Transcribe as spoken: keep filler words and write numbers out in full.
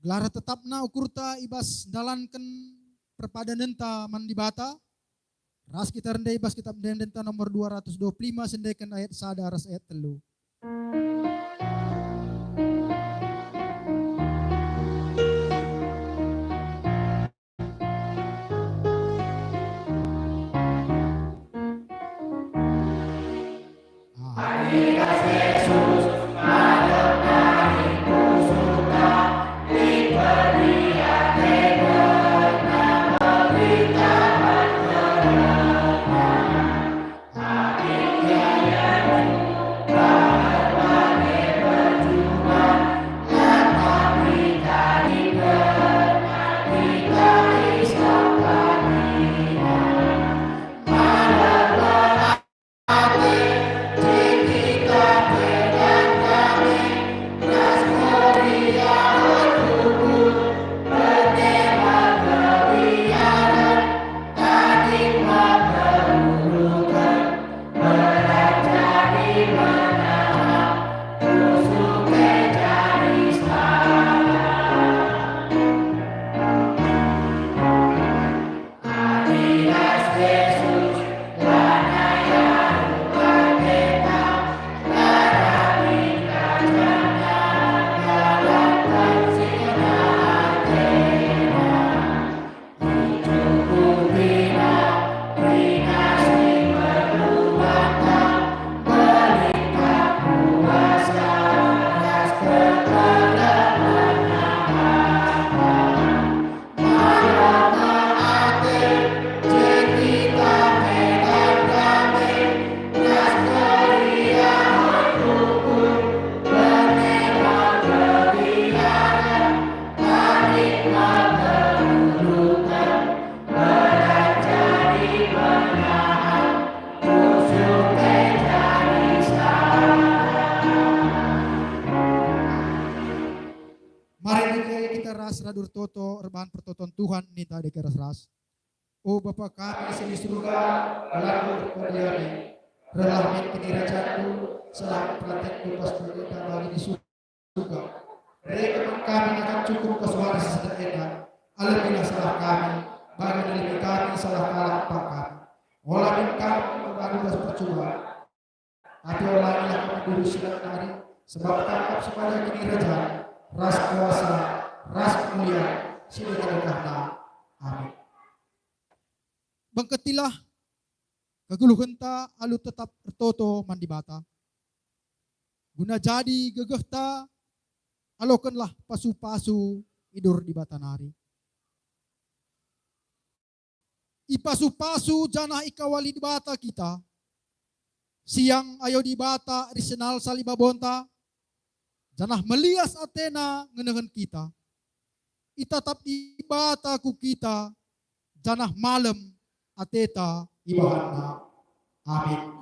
Gelah tetapna ukurta i bas ndalanken perpadanenta man Dibata, ras kita rende i bas Kitab Ende-endenta nomor dua ratus dua puluh lima, sendeken ayat sada ras ayat telu. Mari dage kita ras radu ertoto erbahan pertoton Tuhan, ninta dage ras-ras. O Bapa kami si di surga, gelarNdu erpadiari. Rehlah min kinirajanNdu, seh la min peratenndu bas bagi kita bagi di surga. Bereken man kami nakan cukup bas wari si sedek enda. Alemilah salah kami, bagi nalemi kami salah kalak empak kami. Ola min kami erbahan bas percuban, tapi olangilah kami ndube si lalap nari, sebab kam kap si mada kinirajan, ras kuasa, ras kemulian, si dekah-dekahna. Amin. Bengketilah kegeluhenta alu tetap ertoto man Dibata. Guna jadi gegehta, alokenlah pasu-pasu i bas Dibata nari. Ipasu-pasu janah ikawali Dibata kita. Siang ayo Dibata risenal sali babonta, janah melias ateNa ngenehen kita. Itatap Dibata ku kita, janah malem ateta ibahanNa. Amin.